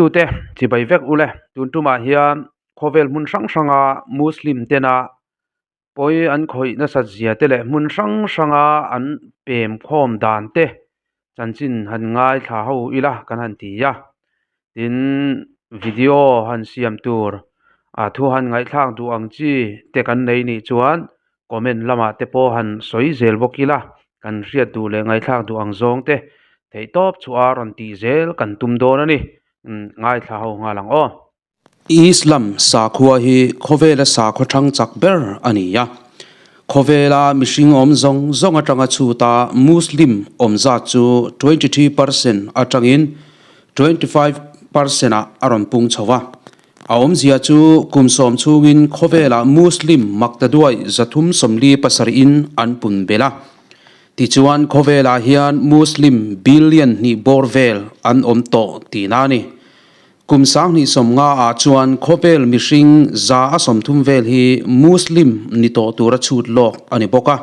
Thlirtute chibai vek ule tun tumah hian khawvel hmun hrang hranga Muslim tena pawi an khawih nasat zia te leh hmun hrang hranga an pem khawm dan te chanchin han ngaithla ho ila kan han ti a tin video han siam tur ah thu han ngaihthlak duh ang chi te kan nei nih chuan comment lamah te pawh han sawi zel bawk ila kan hriat duh leh ngaihthlak duh ang zawng te theihtawp chhuah a rawn tih zel kan tum dawn a ni umm ngaithla ho nghal ang aw. Islam sakhua hi khawvela sakhaw thang chak ber a ni a, khawvela mihring awm zawng zawng atanga chhuta Muslim awm zat chu 23% atangin 25% ah a rawn pung chho a. A awmzia chu kum sawm chhungin khawvelah Muslim maktaduai 347 in an pun belh a. Tichuan khawvelah hian Muslim billion hnih bawr vel an awm tawh tihna a ni. Kum 2050 ah chuan khawvel mihring 130 vel hi Muslim ni tawh tura chhut lawk a ni bawk a.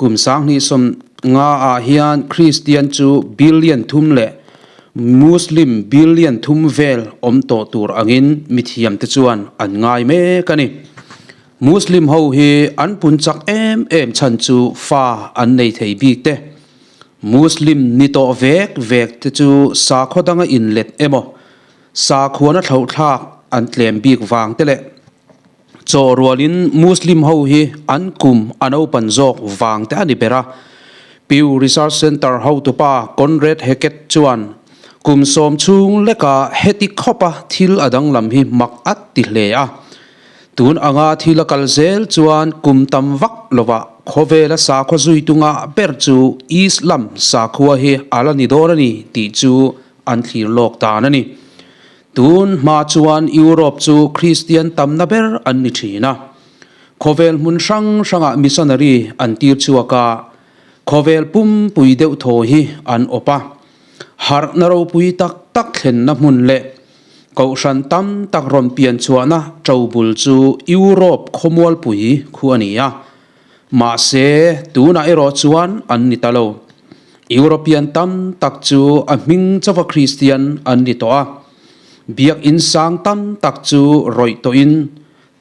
Kum 2050 ah hian Kristian chu billion thum leh Muslim billion thum vel awm tawh tur angin mithiamte chuan an ngai mek a ni. Muslim ho hi an pun chak em em chhan chu fa an nei thei bik te. Muslim ni tawh vek vek te chu sakhaw danga inlet emaw, sakhuana thlauhthlak an tlem bik vang te leh Chaw rualin Muslim ho hi an kum a naupan zawk vang te a ni ber a. Pew Research Center hotupa Conrad Hackett chuan kum sawm chhung leka heti khawpa thil a danglam hi mak a ti hle a. Tun anga thil a kal zel chuan kum tam vak lovah khawvela sakhaw zuitu ngah ber chu Islam sakhua hi a la ni dawn a ni tih chu an thlir lawk dan a ni. Tun hma chuan Europe chu Kristian tamna ber an ni thin a. Khawvel hmun hrang hrangah missionary an tir chhuak a, khawvel pumpui deuh thaw hi an awp a. Harhna ropui tak tak thlenna hmun leh kohhran tam tak rawn pian chhuahna ṭobul chu Europe khawmualpui khu a ni a. Mahse, tunah erawh chuan an ni ta lo. European tam tak chu a hming chauha Kristian an ni tawh a. Biakinn sang tam tak chu rawih tawhin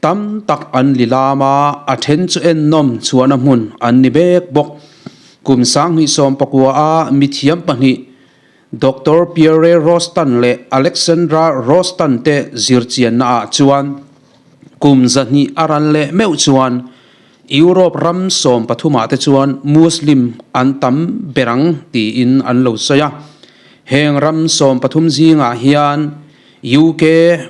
tam tak an li lam a, a then chu ennawm chhuahna hmun an ni bek bawk. Kum 2019 a mithiam pahnih Doctor Pierre Rostand leh Alexandra Rostand te zirchianna ah chuan kum 200 a ran leh meuh chuan Europe ram 13 ah te chuan Muslim an tam ber ang tiin an lo sawi a. Heng ram 13 zingah hian UK,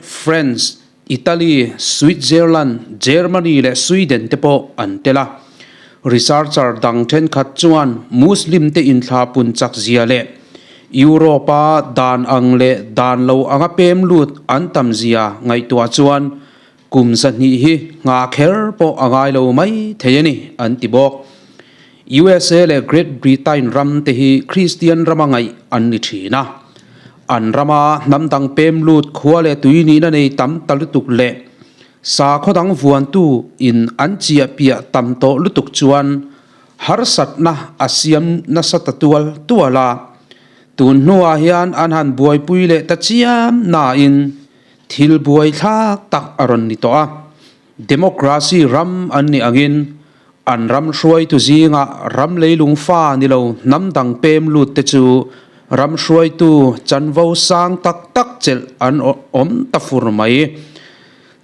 France, Italy, Switzerland, Germany leh Sweden te pawh an tel a. Researcher dang thenkhat chuan Muslim te inthla pun chak zia leh Europe-a dan ang leh dan lo anga pem lut an tam zia ngaihtuah chuan Kum 200 hi nghah kher pawh a ngai lo mai thei a ni, an ti bawk. USA leh Great Britain ram te hi Kristian rama ngaih an ni thin a. An rama hnam dang pem lut khua leh tui nihna nei tam ta lutuk leh sakhaw dang vuantu in an chiah piah tam tawh lutuk chuan harsatna a siam nasa ta tual tual a. Tun hnuah hian an han buaipui leh ta chiam nain Thil buaithlak tak a rawn ni tawh a, democracy ram an nih angin an ram hruaitu zingah ram leilung fa ni lo hnam dang pem lut te chu ram hruaitu chanvo sang tak tak chelh an awm ta fur mai.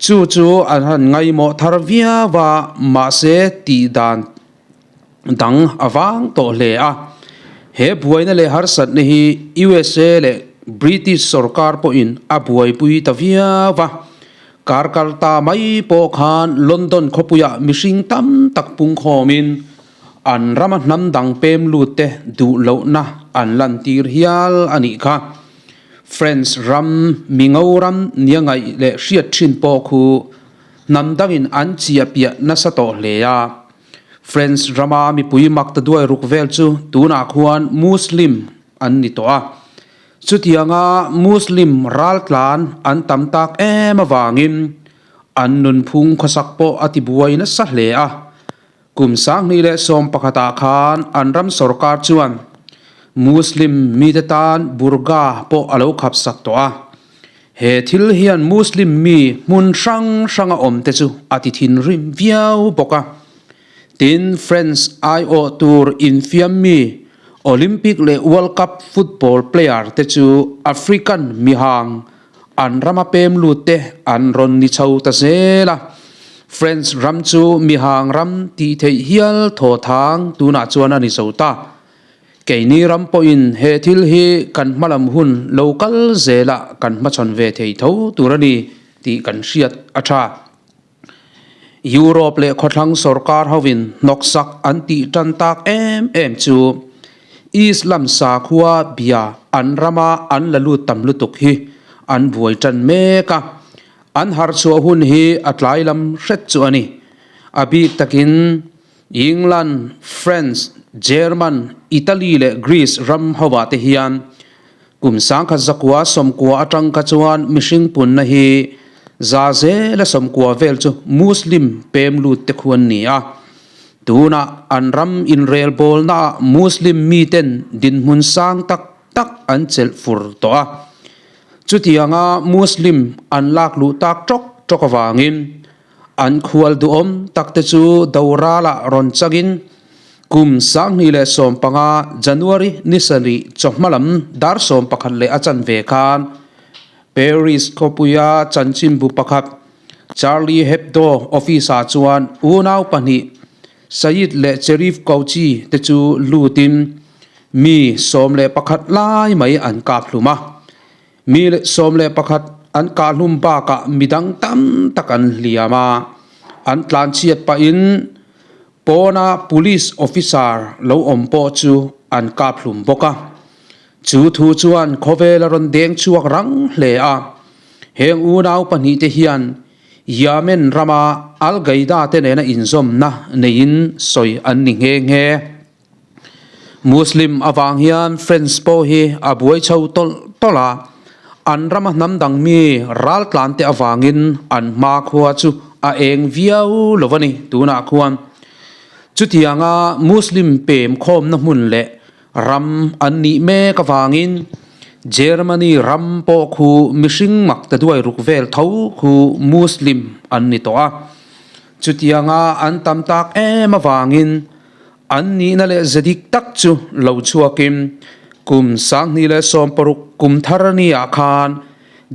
Chu chu an han ngaimawh thar viau a, mahse tih dan dang a vang tawh hle a. He buaina leh harsatna hi USA leh British sorkar pawhin a buaipui ta viau a. Kar kal ta mai pawh khan London khawpuiah mihring tam tak pungkhawmin an rama hnam dang pem lut te duh lohna an lantir hial a nih kha. French ram, Mingo ram nia ngaih leh hriat thin pawh khu hnam dangin an chiahpiah nasa tawh hle a. French rama mipui mak ta duai ruk vel chu tunah khuan Muslim an ni tawh a. Chutianga Muslim raltlan an tam tak em avangin an nunphung khawsak pawh a tibuai nasa hle a. Kum 2011 ah khan an ram sorkar chuan Muslim mite tan burqa pawh a lo khapsak tawh a. He thil hian Muslim mi hmun hrang hranga awmte chu a ti thinrim viau bawk a. Tin, France aiawh tur infiam mi Olympic leh World Cup football player te chu African mihang an rama pem lut te an rawn ni chho ta zel a. France ram chu mihang ram tih theih hial thaw thang tunah chuan a ni zo ta. Keini ram pawhin he thil hi kan hmalam hun lo kal zelah kan hmachhawn ve thei tho tur a ni tih kan hriat a tha. Europe leh khawthlang sorkar hovin hnawksak an tih tan tak em em chu Islam sakhua bia an rama an la lut tam lutuk hi an buai tan mek a, an harhchhuah hun hi a tlai lam hret chu a ni. A bik takin England, France, German, Italy leh Greece ram hovah te hian kum sangkhat zakua sawmkua atang kha chuan mihring punna hi za zela sawmkua vel chu Muslim pem lut te khu an ni a. Tunah an ram inrelbawlnaah Muslim miten dinhmun sang tak tak an chelh fur tawh a. Chutianga Muslim an lak luh tak tawk tawk avangin An khual duhawm takte chu Doralah rawn changin kum 2015 January ni sarih chawhma lam dar 11 leh a chanve khan Paris khawpuia chanchinbu pakhat Charlie Hebdo office-ah chuan unau pahnih Said leh Cherif Kouchi te chu lutin mi 11 lai mai an kap hlum a. Mi 11 an kahhlum bakah midang tam tak an hliam a, an tlanchhiat pahin pawna police officer lo awm pawh chu an kaphlum bawk a. Chu thu chuan khawvel a rawn deng chhuak rang hle a, heng unau pahnihte hian Yemen rama Al-Qaeda te nena inzawmna neiin sawi an ni nghe nghe. Muslim avang hian French pawh hi a buai chho tawlh tawlh a, an rama hnam dang mi raltlan te avangin an hmakhua chu a eng viau lo a ni tunah khuan. Chutianga Muslim pem khawmna hmun leh ram an nih mek avangin Germany ram pawh khu mihring mak ta duai ruk vel tho khu Muslim an ni tawh a. Chutianga an tam tak em avangin An nihna leh ze dik tak chu lo chhuakin kum 2016 kum thar nia khan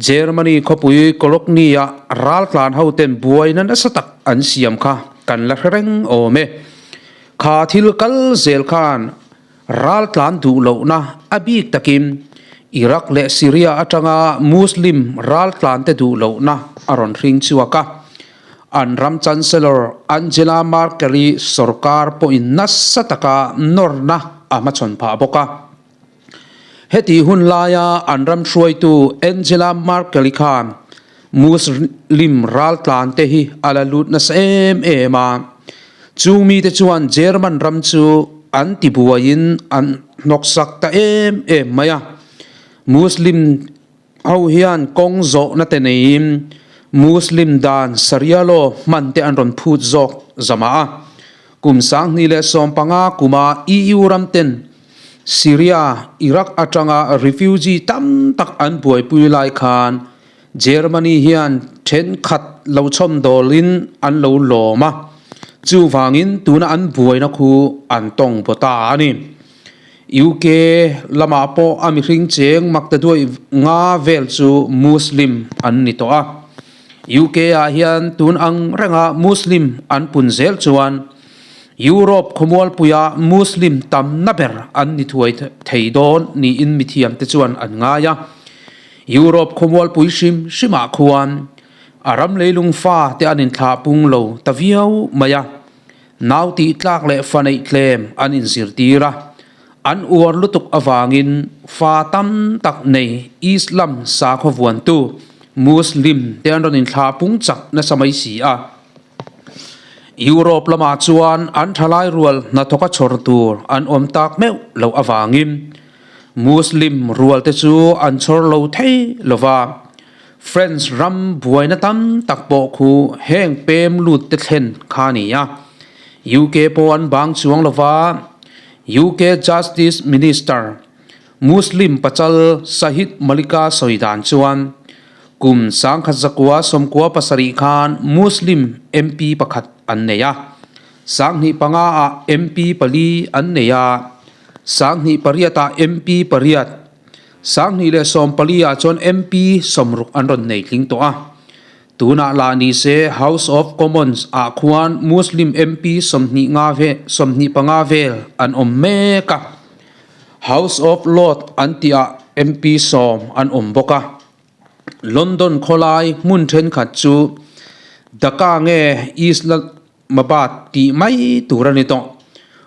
Germany khawpui Cologne-ah raltlan hoten buaina nasa tak an siam kha kan la hre reng awm e. Kha thil kal zel khan raltlan duh lohna a bik takin Iraq leh Syria atanga Muslim raltlante duh lohna a rawn hring chhuak a. An ram Chancellor Angela Merkel-i sorkar pawhin nasa taka nawrna a hmachhawn phah bawk a. Heti hun laia an ram hruaitu Angela Merkel-i khan Muslim raltlante hi a la lut nasa em em a. Chung mite chuan German ram chu an tibuaiin an hnawksak ta em em mai a. Muslim Ho hian kawng zawhna te neiin Muslim dan Sharia law hman te an rawn phut zawk zamah a. Kum 2015 kuma EU ram ten Syria, Iraq atanga refugee tam tak an buaipui lai khan Germany hian thenkhat lo chhawmdawlin an lo lawm a, chuvangin tuna an buaina khu an tawng baw ta a ni. UK lamah pawh a mihring cheng makta duai nga vel chu Muslim an ni tawh a. UK ah hian tun ang renga Muslim an pun zel chuan Europe khawmualpuia Muslim tamna ber an ni thuai thei dawn niin mithiamte chuan an ngai a. Europe khawmualpui hrim hrimah khuan a ram leilung fa te an inthlah pung lo ta viau mai a. Nau tih tlak leh fa neih tlem an inzirtir a, an uar lutuk avangin fa tam tak nei Islam sakhaw vuantu Muslim te an rawn inthlah pung chak nasa mai si a. Europe lamah chuan an thalai rual hnathawka chhawr tur an awm tak meuh loh avangin Muslim rual te chu an chhawr lo thei lo va. French ram buaina tam tak pawh khu heng pem lut te thlen kha a ni a, UK pawh an bang chuang lo va, UK Justice Minister Muslim pachal Sahid Malika sawi dan chuan Kum 1997 khan Muslim MP pakhat an nei a, 2005 ah MP pali an nei a, 2008 ah MP pariat, 2014 ah chuan MP sawmruk an rawn nei tling tawh a. Tunah lah ni se House of Commons ah khuan Muslim MP sawmhnih nga ve 25 vel an awm mek a. House of Lord an tihah MP sawm an awm bawk a. London khawlai hmun thenkhat chu Dhaka nge Islamabad tih mai tur a ni tawh.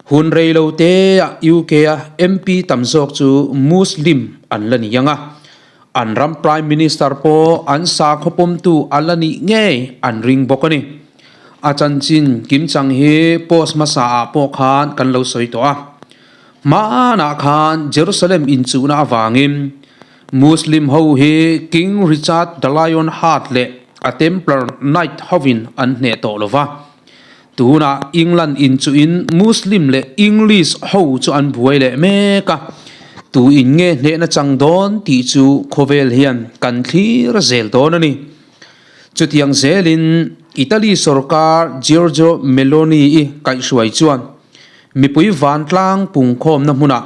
Hun rei lo te ah UK a MP tam zawk chu Muslim an la ni ang a. An ram Prime Minister pawh an sakhaw pawmtu a la nih ngei an ring bawk a ni. A chanchin kimchang hi post hmasa ah pawh khan kan lo sawi tawh a. Hmanah khan Jerusalem inchuhna avangin Muslim ho hi King Richard the Lion Heart leh a Templar Knight hovin an hneh tawh lo va. Tunah England inchuhin Muslim leh English ho chu an buai leh mek a, tu in nge hnehna chang dawn tih chu khawvel hian kan thlir zel dawn a ni. Chutiang zelin Italy sorkar Giorgio Meloni-i kaihhruai chuan mipui vantlang pungkhawmna hmunah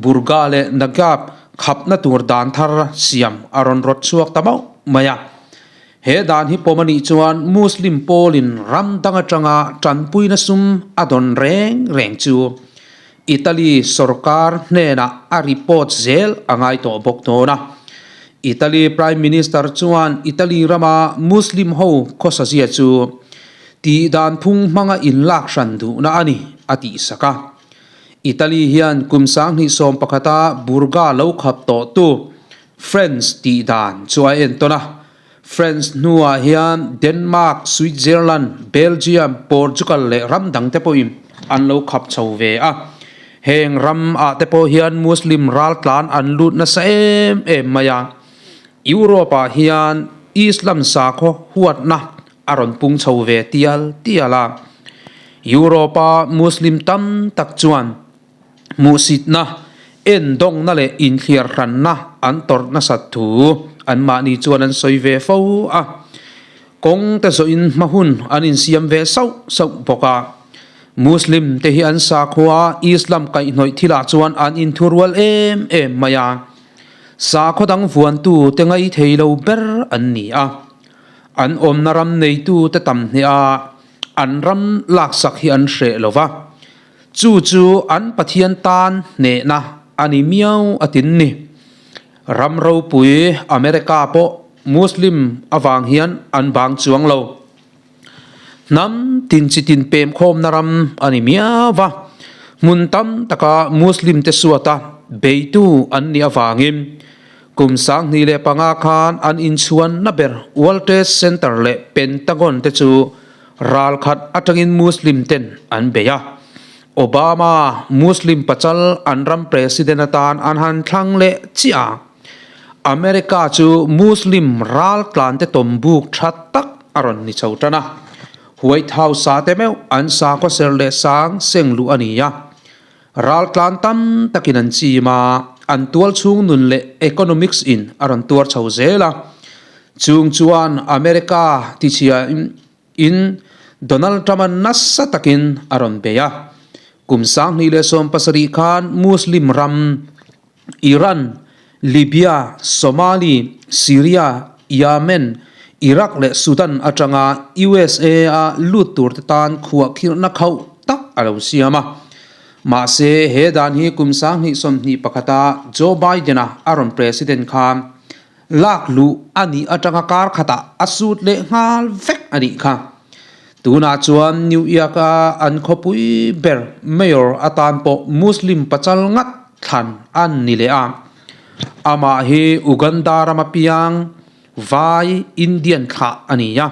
Burga leh Nagab khapna tur dan thar siam a rawn rawt chhuak ta mauh mai a. He dan hi pawm a nih chuan Muslim pawlin ram dang atanga tanpuina sum a dawn reng reng chu Italy sorkar hnenah a report zel a ngai tawh bawk dawn a. Italy Prime Minister chuan Italy rama Muslim ho khawsazia chu tihdan phung hmanga inlak hran duhna a ni a tihsak a. Italy hian kum 2011 a Burga lo khap tawhtu France tih dan chu a entawn a. France hnuah hian Denmark, Switzerland, Belgium, Portugal leh ram dangte pawhin an lo khap chho ve a. Heng ram ah te pawh hian Muslim raltlan an lut nasa em em mai a. Europe ah hian Islam sakhaw huatna a rawn pung chho ve tial tial a. Europe-a Muslim tam tak chuan hmuhsitna, endawngna leh inthliar hranna an tawrh nasat thu anmahni chuan an sawi ve fo a. Kawng te zawhin hma hun an insiam ve sauh sauh bawk a. Muslim te hi an sakhua Islam kaihhnawih thilah chuan an inthurual em em mai a. Sakhaw dang vuantu te ngaithei lo ber an ni a. An awmna ram neitu te tam hneh a, an ram laksak hi an hreh lo va. Chu chu an Pathian tan hnehna a ni miau a tin ni. Ram ropui America pawh Muslim avang hian an bang chuang lo. Hnam tin chi tin pem khawmna ram a ni miau va. Hmun tam taka Muslim te suata beitu an nih avangin Kum 2005 khan an inchhuanna ber World Trade Center leh Pentagon te chu ral khat atangin Muslim ten an bei a. Obama, Muslim pachal an ram president atan an han thlang leh chiah a. America chu Muslim ral tlan te tawm buk tha tak a rawn ni chho tan a. White House ah te meuh an sakhaw ser leh sang seng luh a ni a. Raltlan tam takin an chim a, an tualchhung nun leh economics in a rawn tuar chho zel a. Chung chuan America tichhia in Donald Trump-a nasa takin a rawn bei a. Kum 2017 khan Muslim ram Iran, Libya, Somali, Syria, Yemen, Iraq leh Sudan atanga USA a lut tur te tan khuahkhirhna khauh tak a lo siam a. Mahse, he dan hi kum 2021 a Joe Biden-a a rawn president khan lak luh a nih atanga kar khatah a sut leh nghal vek a nih kha. Tunah chuan New York-a an khawpui ber mayor atan pawh Muslim pachal ngat thlan an ni leh a. Amah hi Uganda rama piang Vai Indian thlah a ni a.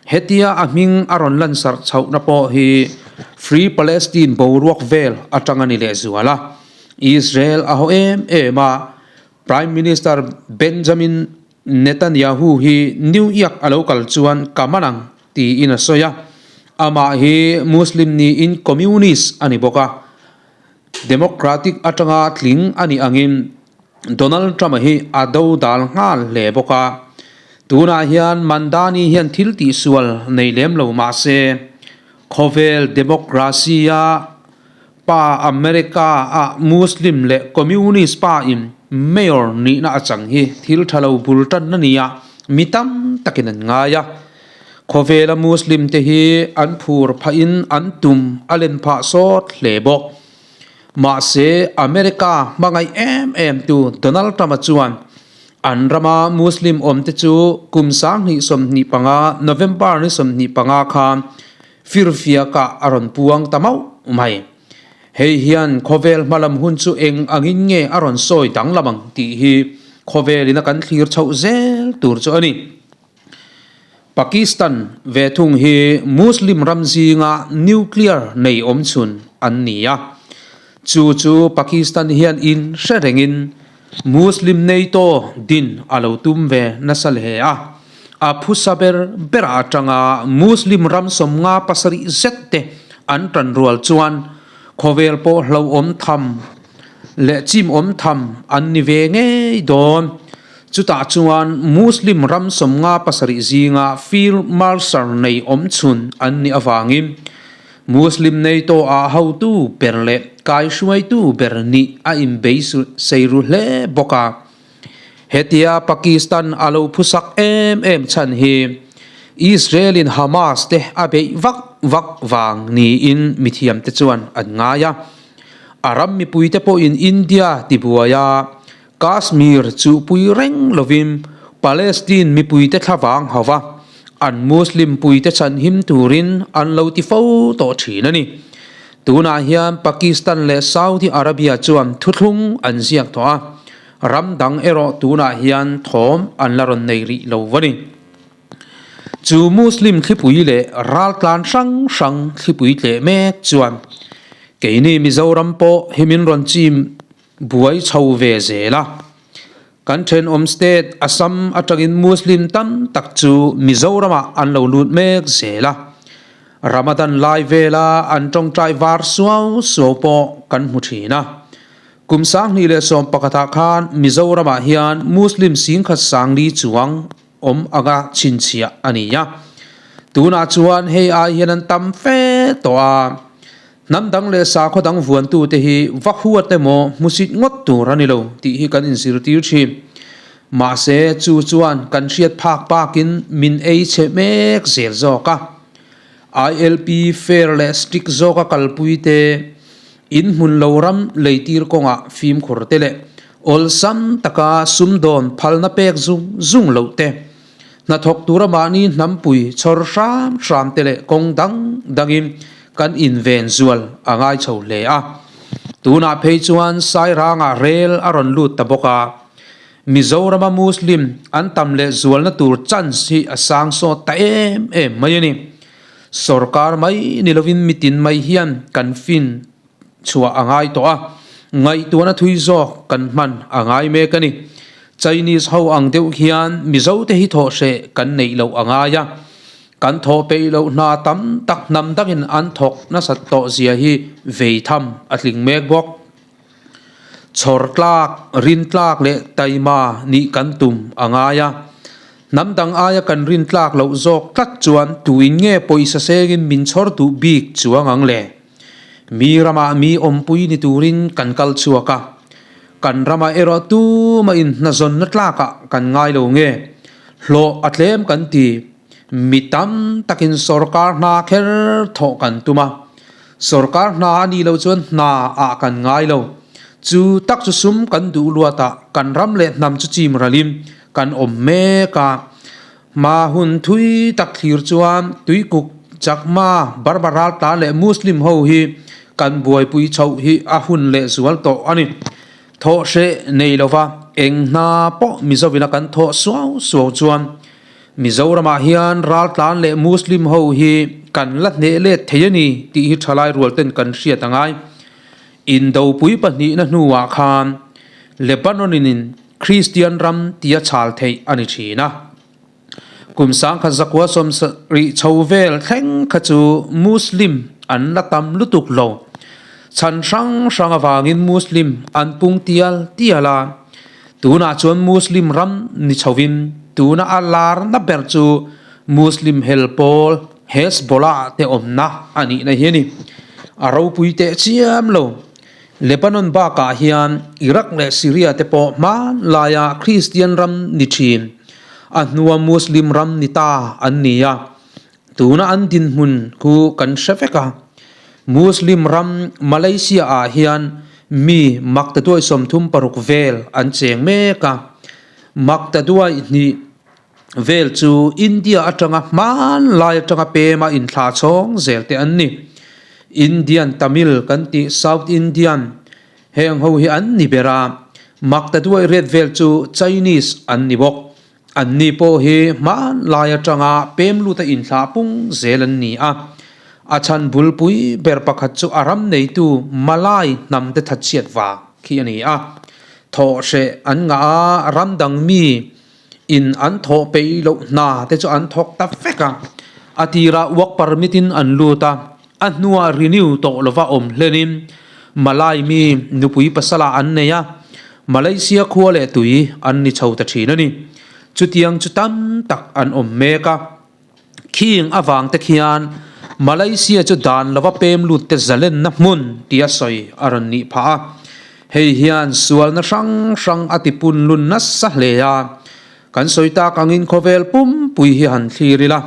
Hetia a hming a rawn lansarh chhohna pawh hi Free Palestine boruak vel atang a ni lehzual a. Israel a haw em em a, Prime Minister Benjamin Netanyahu hi New York a lo kal chuan ka man ang tiin a sawi a. Amah hi Muslim niin Communist a ni bawk a. Democratic atanga tling a nih angin Donald Trump-a hi a do dal nghal hle bawk a. Tunah hian Mandani hian thil tihsual nei lem lo mah se, khawvel democracy-a pa America-a Muslim leh Communist pa in Mayor nihna a chang hi thil tha lo bul tanna nia mi tam takin an ngai a. Khawvela Muslim te hi an phur phahin an tum a len phah sawt hle bawk. Mahse, America hmangaih em em tu Donald Trump-a chuan an rama Muslim awmte chu kum 2025 November ni 25 khan firfiakah a rawn puang ta mauh mai. Hei hian khawvel hmalam hun chu eng angin nge a rawn sawi danglam ang tih hi khawvelin a kan thlir chhoh zel tur chu a ni. Pakistan ve thung hi Muslim ram zinga nuclear nei awm chhun an ni a, chu chu Pakistan hian in hre rengin Muslim NATO din a lo tum ve nasa hle a, a phusa ber ber atanga Muslim ram 57 zet te an tan rual chuan khawvel pawh hlauhawm tham leh chim awm tham an ni ve ngei dawn. Chutah chuan Muslim ram 57 zinga Field Marshal nei awm chhun an nih avangin Muslim NATO ah hotu ber leh kaihruaitu ber nih a inbeisei ru hle bawk a. Hetia Pakistan a lo phusak em em chhan hi Israel in Hamas te a beih vak vak vang niin mithiamte chuan an ngai a. A ram mipuite pawhin India tibuai a, Kashmir chuhpui reng lovin Palestine mipuite thlavang hauh a, an Muslim puite chhanhim turin an lo ti fo tawh thin a ni. Tunah hian Pakistan leh Saudi Arabia chuan thuthlung an ziak tawh a, ram dang erawh tunah hian thawm an la rawn nei rih lo a ni. Chu Muslim thlipui leh raltlan hrang hrang thlipui tleh mek chuan keini Mizoram pawh hi min rawn chim buai chho ve zel a. Kan thenawm state Assam atangin Muslim tam tak chu Mizoramah an lo lut mek zel a. Ramadan lai vela an tawngtai var suau suau pawh kan hmu thin a. Kum 2011 ah khan Mizoramah hian Muslim 10,004 chuang awm anga chhinchhiah a ni a. Tunah chuan hei ai hian an tam fe tawh a. Hnam dang leh sakhaw dang vuantute hi va huat emaw hmusit ngawt tur a ni lo tih hi kan inzirtir thin. Mahse, chu chuan kan hriat phak pakin min ei chhe mek zel zawk a. ILP fair leh strict zawka kalpui te, in hmun lo ram leitir kawngah fimkhur te leh awlsam taka sumdawn phalna pek zung zung loh te, Hnathawk tura mahni hnampui chhawr hram hram te leh kawng dang dangin kan inven zual a ngai chho hle a. Tunah phei chuan Sairangah rel a rawn lut ta bawk a, Mizorama Muslim an tam leh zualna tur chance hi a sang sawt ta em em mai a ni. Sorkar mai ni lovin mitin mai hian kan fin chhuah a ngai tawh a, ngaihtuahna thui zawk kan hman a ngai mek a ni. Chinese ho ang deuh hian Mizo te hi thawh hreh kan neih loh a ngai a, kan thawh peih loh hna tam tak hnam dangin an thawk nasat tawh zia hi vei tham a tling mek bawk. Chhawr tlak, rin tlak leh taima nih kan tum a ngai a, hnam dang aia kan rin tlak loh zawk tlat chuan tuin nge pawisa sengin min chhawr duh bik chuang ang le? Mi ramah mi awmpui ni turin kan kal chhuak a, kan ramah erawh tumah in hnazawnna tlakah kan ngai lo nge, hlawh a tlem kan ti, mi tam takin sorkar hna kher thawh kan tum a, sorkar hna a nih loh chuan hna ah kan ngai lo, chu tak chu sum kan duh luat ah kan ram leh hnam chu chim ralin kan awm mek a. Hma hun thui tak thlir chuan Tuikuk, Chakma, Burma raltlan leh Muslim ho hi kan buaipui chhoh hi a hun leh zual tawh a ni. Thawh hreh nei lova eng hna pawh Mizovina kan thawh suau suau chuan Mizoramah hian raltlan leh Muslim ho hi kan la hneh let thei a ni tih hi thalai rual ten kan hriat a ngai. Indopui pahnihna hnuah khan Lebanon-in Kristian ram tia chhal theih a ni thin a. Kum 1970 chho vel thleng kha chu Muslim an la tam lutuk lo. Chhan hrang hrang avangin Muslim an pung tial tial a, tunah chuan Muslim ram ni chhovin. tuna a larna ber chu Muslim hel pawl Hezbollah te awmna a nihna hi a ni. A ropui teh chiam lo. Lebanon bakah hian Iraq leh Syria te pawh hmanlaia Kristian ram ni thin, a hnua Muslim ram ni ta an ni a. Tuna an dinhmun khu kan hre vek a. Muslim ram Malaysia ah hian mi maktaduai 36 vel an cheng mek a. Maktaduai hnih vel chu India atanga hmanlai atanga pema inthlah chhawng zel te an ni. Indian Tamil kan tih South Indian heng ho hi an ni ber a. Maktaduai riat vel chu Chinese an ni bawk. Anni pawh hi hmanlai atanga pem luta inthlah pung zel an ni a. A chhan bulpui ber pakhat chu a ram neitu Malay hnamte thatchhiat vang khi a ni a. Thawhhreh an ngah a, ram dang mi in an thawh peih loh hna te chu an thawk ta vek a. A tirah work permit in an lut a, a hnuah renew tawh lova awm hlenin Malay mi nupui pasala an nei a, Malaysia khua leh tui an ni chho ta thin a ni. Chutiang chu tam tak an awm mek a. Khing avang te khian Malaysia chu dan lova pem lut te zalenna hmun tia sawi a rawn nih phah a. Hei hian sualna hrang hrang a tipun lun nasa hle a. Kan sawi tak angin khawvel pumpui hi han thlir ila,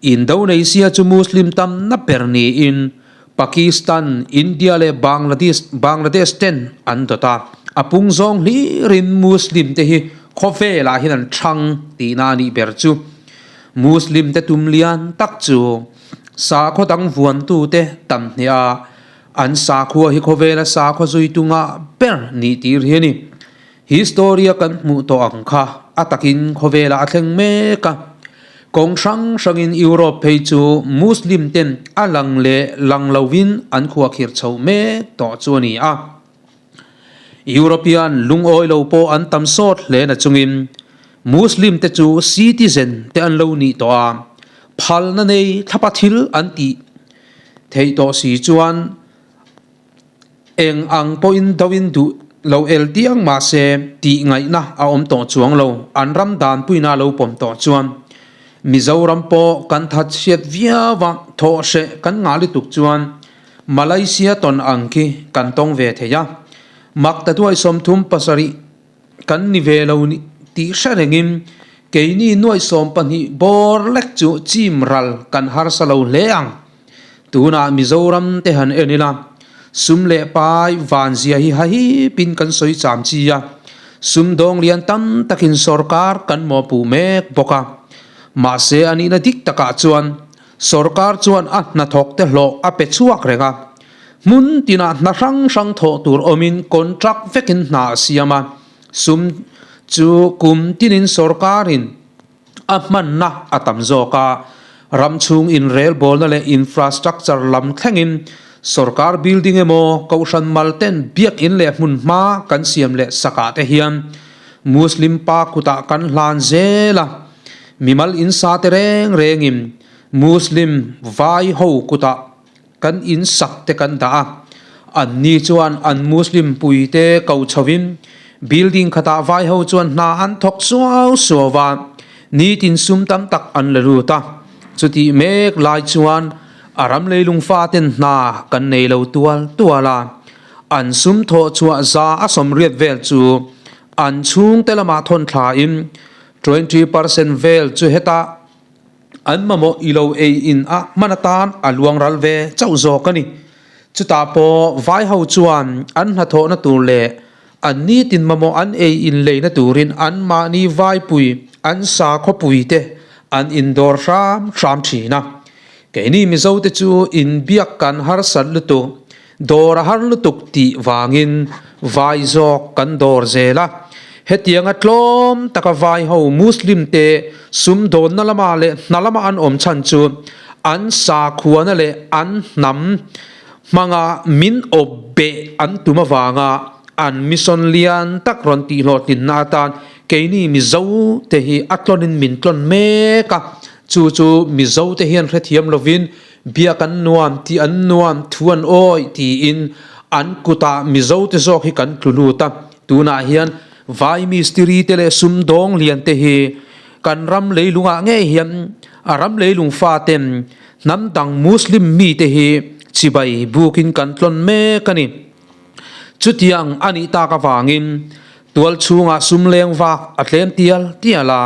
Indonesia chu Muslim tamna ber niin Pakistan, India leh Bangladesh Bangladesh ten an dawt a, a pung zawng hlirin Muslim te hi khawvelah hian an thang tihna a nih ber chu. Muslim te tum lian tak chu sakhaw dang vuantute tam hniah a, an sakhua hi khawvela sakhaw zuitu ngah ber nih tir hi a ni. Historia kan hmuh tawh ang kha a takin khawvelah a thleng mek a. Kawng hrang hrangin Europe phei chu Muslim ten a lang leh lang lovin an khuakhir chho mek tawh chu a ni a. European lungawi lo pawh an tam sawt hle na chungin Muslim te chu citizen te an lo nih tawh a, phalna nei thlapa thil an tih theih tawh si chuan Eng ang pawhin do in duh lo el tiang mahse tih ngaihna a awm tawh chuang lo, an ram danpuina lo pawm tawh chuan. Mizoram pawh kan that hriat viau a, thawh hreh kan ngah lutuk chuan Malaysia tawn ang khi kan tawng ve thei a. Maktaduai 37 kan ni ve lo tih hre rengin keini nuaih 12 bawr lek chu chim ral kan harsa lo hle ang. Tunah Mizoram te han en ila, sum leh pai vanzia hi hahipin kan sawi cham chi a, sum dawng lian tam takin sorkar kan mawhpuh mek bawk a. Mahse a nihna dik takah chuan sorkar chuan a hnathawk te hlawh a pe chhuak reng a, hmun tinah hna hrang hrang thawh tur awmin contract vekin hna a siam a, sum chu kum tinin sorkarin A hmanna a tam zawk a, ram chhung inrelbawlna leh infrastructure lam thlengin sorkar building emaw kohhran mal ten biakinn leh hmunhma kan siam leh sakah te hian Muslim pa kutah kan hlan zel a, mimal insa te reng rengin Muslim vai ho kutah kan in sak te kan dah a, anni chuan an Muslim pui te ko chhovin building khatah vai ho chuan hna an thawk suau suau a, nitin sum tam tak an la lut a, chutih mek lai chuan a ram leilung fa ten hna kan nei lo tual tual a, an sum thawh chhuah za a 80 vel chu an chhungte lamah thawn thlain 20% vel chu hetah An mamawh i lo ei in a hman atan a luang ral ve chauh zawk a ni. Chutah pawh vai ho chuan an hnathawhna tur leh an nitin mamawh an ei in leina turin anmahni vaipui, an sakhawpui te an indawr hram hram thin a. Keini Mizo te chu inbiak kan harsat lutuk, dawr a har lutuk tih vangin vai zawk kan dawr zel a. Hetianga tlawm taka vai ho Muslim te sumdawnna lama leh hna lama an awm chhan chu an sakhuana leh an hnam hmanga min awp beh an tum avanga an mission lian tak rawn tihhlawhtlinna atan keini Mizo te hi a tlawnin min tlawn mek a. Chu chu Mizo te hian hrethiam lovin Biak an nuam, tih an nuam, thu an awih tiin an kutah Mizo te zawk hi kan tlu lut a. Tunah hian vai mistiri te leh sumdawng lian te hi Kan ram leilungah ngei hian a ram leilung faten hnam dang Muslim mite hi chibai bukin kan tlawn mek a ni. Chutiang a nih tak avangin tual chhungah sum leng vak a tlem tial tial a,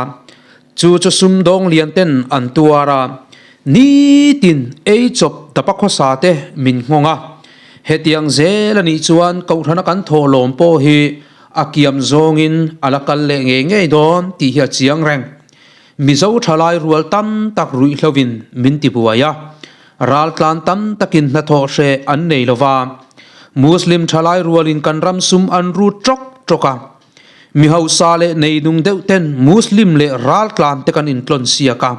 chu chu sumdawng lian ten an tuar a, nitin ei chawp dapa khawsa te min nghawng a. Hetiang zel a nih chuan Kohhrana kan thawhlawm pawh hi a kiam zawngin a la kal leh ngei ngei dawn tih hi a chiang reng. Mizo thalai rual tam tak ruihhlovin min ti buai a, raltlan tam takin hnathawh hreh an nei lo va, Muslim thalai rualin kan ram sum an ru tawk tawk a, mi hausa leh neinung deuh ten Muslim leh raltlan te kan intlawn siak a,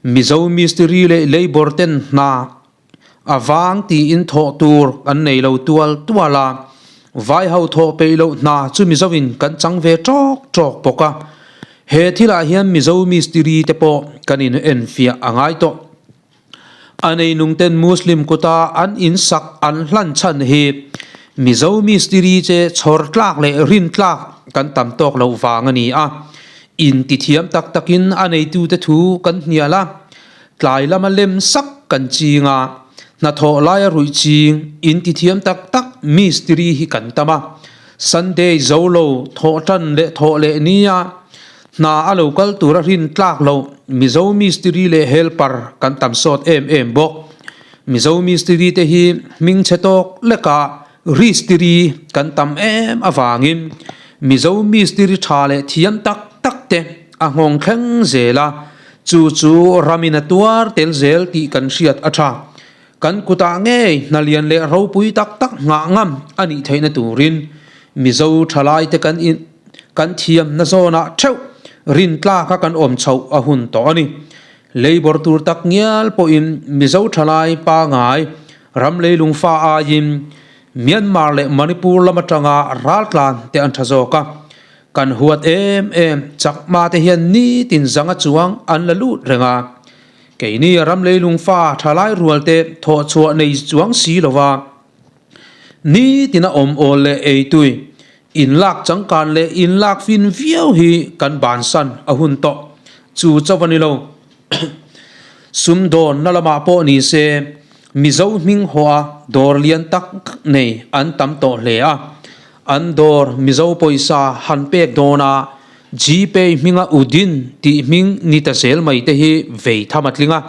Mizo mistiri leh labour ten hna A vang tiin thawh tur kan nei lo tual tual a, vai ho thawh peih loh hna chu Mizoin kan chang ve tawk tawk bawk a. He thilah hian Mizo mistiri te pawh kan in enfiah a ngai tawh. A neinung ten Muslim kuta an insak an hlan chhan hi Mizo mistiri che chhawr tlak leh rin tlak kan tam tawk loh vang a ni a. Intithiam tak takin a neitute thu kan hnial a. Tlai lama lem sak kan ching a, hnathawh laia ruih ching in ti thiam tak tak mistiri hi kan tam a. Sunday zo lo thawh tan leh thawh leh nia hna a lo kal tura rin tlak loh Mizo mistiri leh helper kan tam sawt em em bawk. Mizo mistiri te hi hming chhe tawk leka ristiri kan tam em avangin Mizo mistiri tha leh thiam tak tak te a nghawng thleng zel a. Chu chu ramin a tuar tel zel tih kan hriat a tha. Kan kutah ngei hna lian leh ropui tak tak nghah ngam a nih theihna turin Mizo thalaite kan in kan thiamna zawnah theuh rintlaka kan awm chhoh a hun tawh a ni. Labour tur tak ngial pawhin Mizo thalai pangai ram leilung fa aiin Myanmar leh Manipur lam atanga raltlan te an tha zawk a. Kan huat em em, chakma te hian nitin zanga chuang an la lut reng a. Keini ram leilung fa thalai rual te thawh chhuah nei chuang si lo va. Nitin a awm awl leh eitui, inlak changkan leh inlak fin viau hi kan bansan a hun tawh. Chu chauh a ni lo. Sumdawnna lamah pawh ni se, Mizo hming hawha dawr lian tak tak nei an tam tawh hle a. An dawr Mizo pawisa han pek dawna Gpay hminga Udin tih hming ni ta zel mai te hi vei tham a tling a.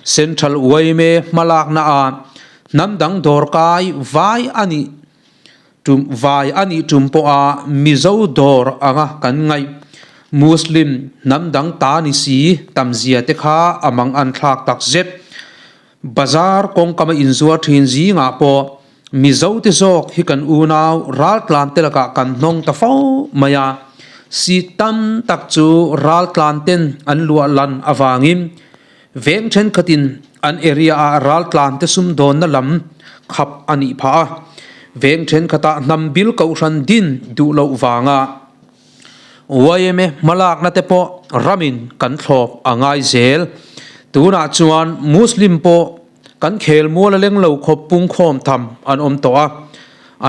Central yma hmalakna ah hnam dang dawr kai vai a nih Tum vai a nih tum pawha Mizo dawr anga kan ngaih Muslim hnam dang ta ni si tamzia te kha a mang an thlak tak zet. Bazar kawngkama inzuar thin zingah pawh Mizo te zawk hi kan unau raltlan te lakah kan hnawng ta fo mai a, seat tam tak chu raltlan ten an luah lan avangin Veng thenkhatin an area-ah raltlante sumdawnna lam khap a nih phah a, veng thenkhatah hnam bil kohhran din duh loh vanga yma hmalakna te pawh ramin kan thlawp a ngai zel. Tunah chuan Muslim pawh kan khel mual a leng lo khawp pungkhawm tham an awm tawh a,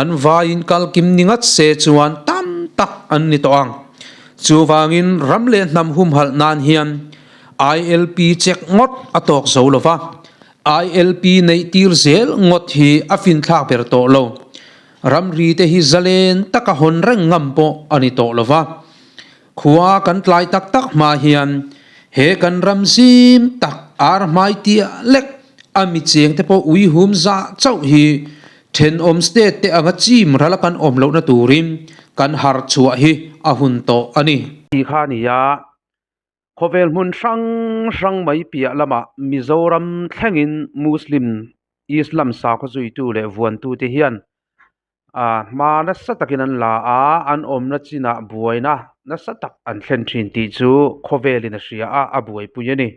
an vaiin kalkim ni ngat se chuan tam tak an ni tawh ang. Chuvangin ram leh hnam humhalh nan hian ILP check ngawt a tawk zo lo va, ILP neih tir zel ngawt hi a finthlak ber tawh lo. Ramri te hi zalen taka hawn reng ngam pawh a ni tawh lo va. Khua kan tlai tak tak hma hian he kan ram zim tak ar hmai tiah lek a mi cheng te pawh ui hum zah chauh hi thenawm state te anga chim rala kan awm lohna turin kan harh chhuah hi a hun tawh a ni. Ti kha a ni a, Khawvel hmun hrang hrang mai piah lamah Mizoram thlengin Muslim Islam sakhaw zuitu leh vuantute hian ah hma nasa takin an la a, an awmna chinah buaina nasa tak an thlen thin tih chu khawvelin a hria a, a buaipui a ni.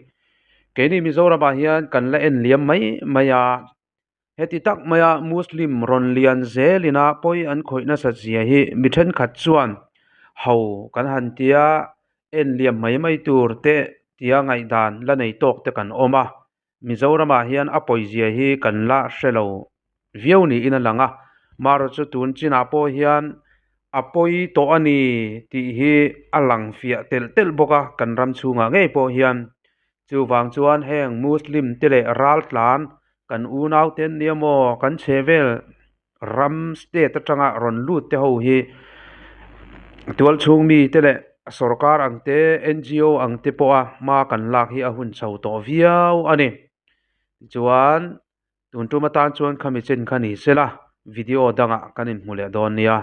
Keini Mizoramah hian kan la en liam mai mai a. Heti tak maia Muslim rawn lian zelina pawi an khawih nasat zia hi mi thenkhat chuan ho kan han tia en liam mai mai tur te tia ngaihdan la nei tawk te kan awm a. Mizoramah hian a pawizia hi kan la hre lo viau niin a lang a. Marawh chu tun chinah pawh hian. A pawi tawh a ni tih hi a lang fiah telh telh bawk a kan ram chhungah ngei pawh hian. Chuvang chuan heng Muslim te leh raltlan kan unau te an nia maw kan chhehvel ram state atanga rawn lut te ho hi tualchhung mite leh sorkar ang te ngo ang te pawha hma kan lak hi a hun chho tawh viau a ni. Tichuan tun tum atan chuan khami chen kha ni sela video dangah kan inhmu leh dawn nia.